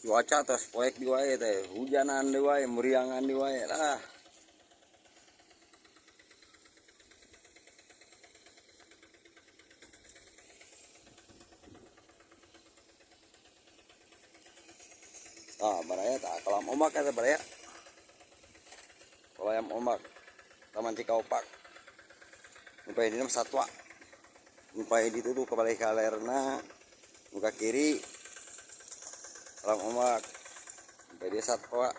Cuaca tos poek di wae teh, hujanan di wae, meriangan di wae lah. Ah, baraya tah kolam ombak eta baraya. Kolam ombak Taman Cikaopak. Nu paeh dina satwa. Nu paeh ditu tuh ka balai kalerna, nu ka kiri kolam ombak. Nu paeh dieu satwa.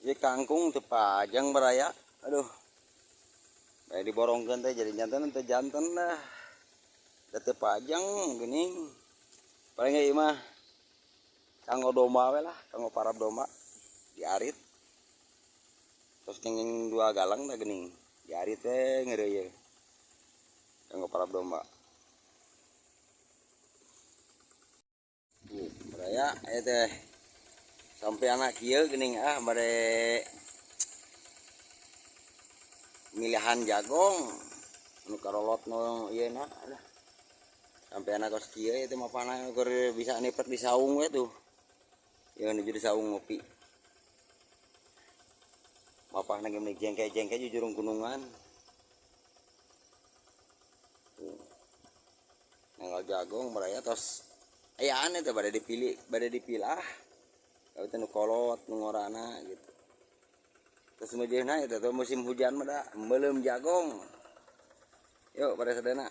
Ieu kangkung teu pajang baraya. Aduh. Bae diborongkeun teh jadi janten teh janten dah. Da teu pajang geuning. Paling ieu mah kanggo domba we lah, kanggo parab domba diarit. Terus kenging 2 galang dah geuning. Diarit teh ngeureuyeuh. Kanggo parab domba. Tuh, baraya ieu teh sampai anak kieu geuning ah bade milihan jagong nu karolot nu ieu na lah. Sampai anak kos kieu ieu teh mah panah keur bisa nipet di saung we tuh. Ieu nuju di saung ngopi. Mapahna ge meuni jengke-jengke jujurung gunungan. Tuh. Nanggal jagong baraya tos ayaan eta bade dipilih, bade dipilah. Kalau nu kolot, nu ngorana gitu. Terus meujeuna eta tuh musim hujan mah da meuleum jagong. Yuk pada sadana.